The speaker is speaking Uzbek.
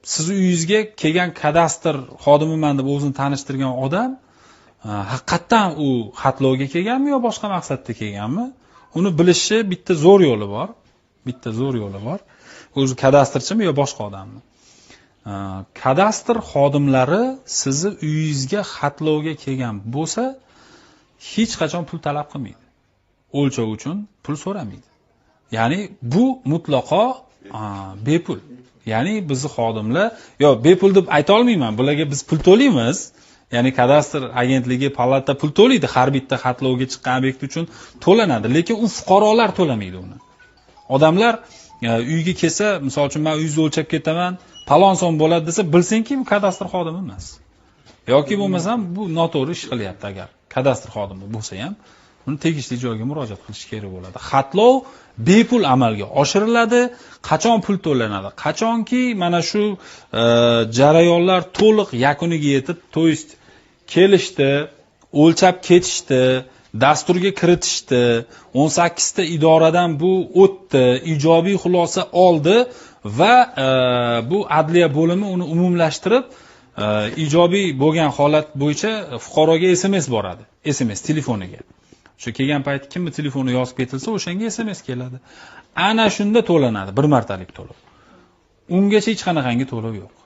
Sizni uyingizga kelgan kadastr xodimiman deb o'zini tanishtirgan odam haqiqatdan u xatlovga kelganmi yo boshqa maqsadda kelganmi, uni bilishi bitta zo'r yo'li bor. Bitta zo'r yo'li bor. O'zi kadastrchimi yo boshqa odammi? Kadastr xodimlari sizni uyingizga xatlovga kelgan bo'lsa, hech qachon pul talab qilmaydi. O'lchov uchun pul so'ramaydi. Ya'ni bu mutlaqo bepul. Ya'ni bizni xodimlar, yo bepul deb ayta olmayman, bularga biz pul to'laymiz. Ya'ni kadastr agentligi, palata pul to'laydi, har bitta xatlovga chiqqan obyekt uchun to'lanadi, lekin u fuqarolar to'lamaydi uni. Odamlar uyga kelsa, misol uchun men uyingizni o'lchab ketaman, palon so'm bo'ladi desa, bilsangki bu kadastr xodimi emas. Yoki bo'lmasam bu noto'g'ri ish qilyapti, agar kadastr xodimi bo'lsa ham uni tegishli joyga murojaat qilish kerak bo'ladi. Xatlov bepul amalga oshiriladi. Qachon pul to'lanadi? Qachonki mana shu jarayonlar to'liq yakuniga yetib, to есть kelishdi, o'lchab ketishdi, dasturga kiritishdi, 18 ta idoradan bu o'tdi, ijobiy xulosa oldi va bu adliya bo'limi uni umumlashtirib, ijobiy bo'lgan holat bo'yicha fuqaroga SMS boradi, SMS telefoniga. Shu kelgan payt kimni telefoni yozib ketilsa, o'shanga SMS keladi. Ana shunda to'lanadi, bir martalik to'lov. Ungacha hech qanaqangi to'lov yo'q.